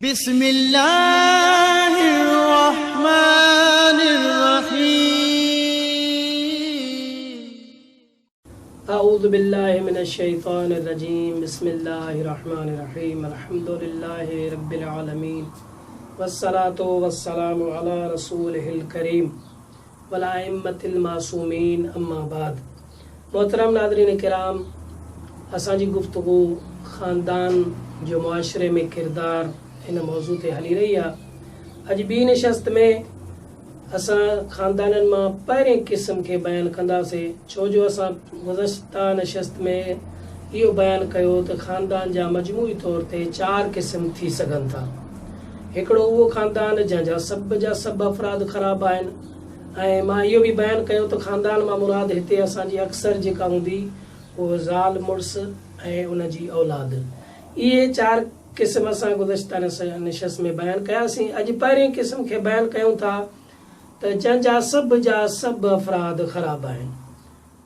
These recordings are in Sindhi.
بسم الله الرحمن الرحيم. اعوذ بالله من الشيطان الرجيم بسم الله الرحمن الرحيم الحمد لله رب العالمين والصلاة والسلام على رسوله الڪريم والائمة المعصومين اما بعد محترم ناظرين ڪرام اسان جي گفتگو خاندان جو معاشري ۾ ڪردار ان موضوع تي هلي رهي آ اڄ ٻي نشست ۾ اسان خاندانن مان پهرين قسم کي بيان ڪنداسي ڇو جو اسان گذشته نشست ۾ اهو بيان ڪيو ته خاندان جا مجموعي طور تي چار قسم ٿي سگهن ٿا. هڪڙو اهو خاندان جنهن جا سڀ جا سڀ افراد خراب آهن ۽ مان اهو به بيان ڪيو ته خاندان مان مراد هتي اسان جي اڪثر جيڪا هوندي اهو زال مڙس ۽ ان جي اولاد. اهي چار قسم اسان گذشته نشست ۾ بيان ڪياسين. اڄ پهرين قسم کي بيان ڪيون ٿا ته جنهن جا سڀ جا سڀ افراد خراب آهن.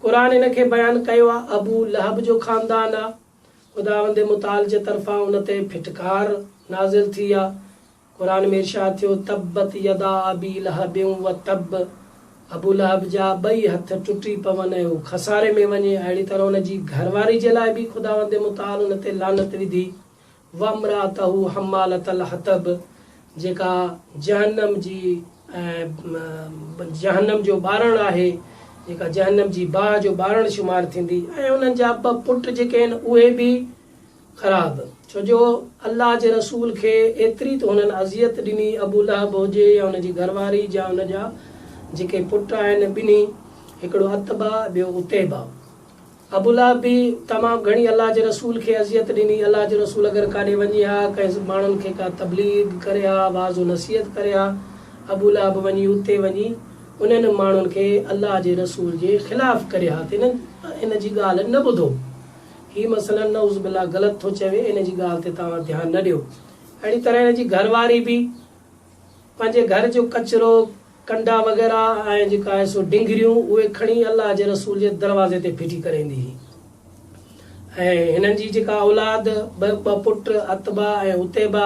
قرآن ان کي بيان ڪيو آهي ابو لهب جو خاندان آ. خداوند متعال جي طرفان ان تي ڦٽڪار نازل ٿي آ. قرآن ۾ ارشاد ٿيو، تبت يدا ابي لهب و تب، ابو لهب جا ٻئي هٿ ٽٽي پون ۽ هو خساري ۾ وڃي. اهڙي طرح ان جي گهرواري جي لاء به خداوند متعال ان تي لعنت وڌي، وامراته حمالة الحطب، جيڪا جهنم جي جهنم جو ٻارڻ آهي، جيڪا جهنم جي باهه جو ٻارڻ شمار ٿيندي ۽ انهن جا ٻه پٽ جيڪي آهن اهي به خراب، ڇو جو الله جي رسول کي ايتري ته هنن اذيت ڏني، ابو لهب هجي يا ان جي گهرواري يا ان جا جيڪي پٽ آهن ٻنهي، هڪڙو عتبه ٻيو عتيبه. ابو لهب به تمام گهڻي الله جي رسول کي اذيت ڏني، الله جو رسول اگر ڪاڏي وڃي ها، ڪنهن ماڻهن کي ڪا تبليغ ڪري ها، وعظ و نصيحت ڪري ها، ابو لهب وڃي اتي وڃي انهن ماڻهن کي الله جي رسول جي خلاف ڪري ها ته انهن ان جي ڳالهه نه ٻڌو. هي مثلاً نعوذ بالله غلط ٿو چوي ان جي ڳالهه تي توهان ڌيان نه ڏيو. اهڙي طرح هن جي گهر واري به پنهنجي گهر جو ڪچرو، ڪنڊا وغيره ۽ جيڪا آهي سو ڊنگريون اهي کڻي الله جي رسول جي دروازي تي ڦٽي ڪري ايندي هئي ۽ هنن جي جيڪا اولاد ٻه پٽ عتبه ۽ عتيبه،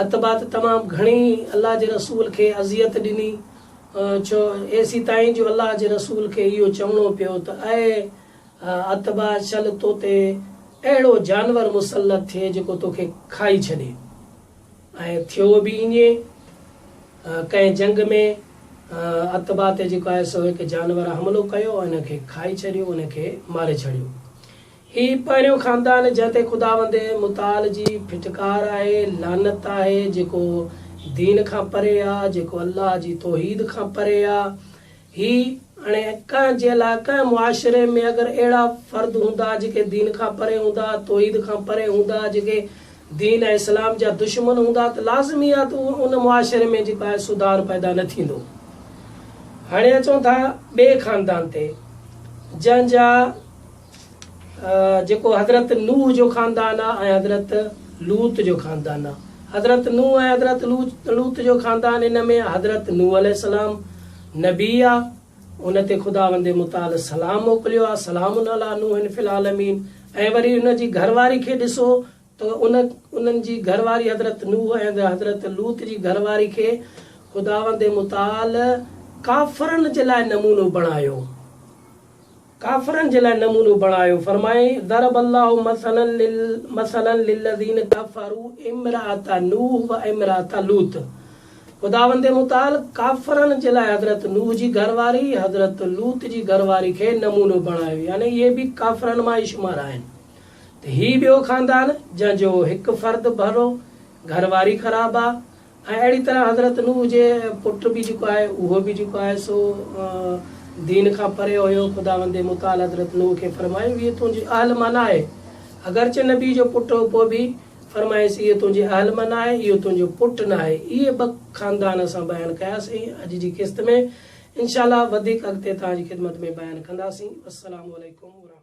عتبه ته تمام گهڻي الله جي رسول کي اذيت ڏني ڇو ايسيتائين جو الله جي رسول کي اهو چوڻو پيو ته اي عتبه شل تو تي اهڙو جانور مسلط ٿئي جيڪو توکي کائي ڇڏي. ۽ ٿيو به ائين. ڪنهن جنگ ۾ عتبه تي جيڪو آهي سو هڪ جانور حملو ڪيو ۽ ان کي کائي ڇڏيو، ان کي ماري ڇڏيو. هي پهريون خاندان جنهن تي خداوند متعال جي ڦٽڪار آهي، لعنت آهي، جيڪو دين کان پري آ، جيڪو الله جي توحيد کان پري آ، هي هاڻي ڪنهن جي لاء ڪنهن معاشري ۾ اگر اهڙا فرد هوندا جيڪي دين کان پري هوندا، توحيد کان پري هوندا، جيڪي دين ۽ اسلام جا دشمن هوندا ته لازمي آهي ته ان معاشري ۾ جيڪو آهي سڌار پيدا نه ٿيندو. هاڻي اچون ٿا ٻئي خاندان تي جنهن جا جيڪو حضرت نوح جو خاندان آ ۽ حضرت لوط جو خاندان آ. حضرت نوح ۽ حضرت لوط جو خاندان ان ۾ حضرت نوح عليه السلام نبي آ ان تي خداوند متعال سلام موڪليو آ سلام علي نوح في العالمين ۽ وري ان جي گهر واري کي ڏسو ته ان انهن جي گهر واري حضرت نوح ۽ حضرت لوط جي گهر واري کي خداوند متعال ڪافرن جي لاء نمونو بڻايو. ڪافرن جي لاء نمونو بڻايو، فرمايائين، ضرب الله مثلا مثلا للذين ڪفروا امرأة نوح و امرأة لوط خداوند متعال ڪافرن جي لاء حضرت نوح جي گهر واري حضرت لوط جي گهر واري کي نمونو بڻايو يعني اهي به ڪافرن مان ئي شمار آهن ته هي ٻيو خاندان جنهن جو هڪ فرد ڀلو گهر واري خراب آ ۽ اهڙي طرح حضرت نوح جي پٽ به جيڪو آهي اهو به جيڪو آهي سو دين کان پري هيو، خداوند متعال حضرت نوح کي فرمايو اهي تنهنجي اهل مان ناهي، اگرچه نبي جو پٽ هو پوء به فرمايس اهو تنهنجي اهل مان ناهي، اهو تنهنجو پٽ ناهي، اهي ٻه خاندان اسان بيان ڪياسين اڄ جي قسط ۾ انشاء الله وڌيڪ اڳتي توهان جي خدمت ۾ بيان ڪنداسين والسلام عليڪم ورحمة.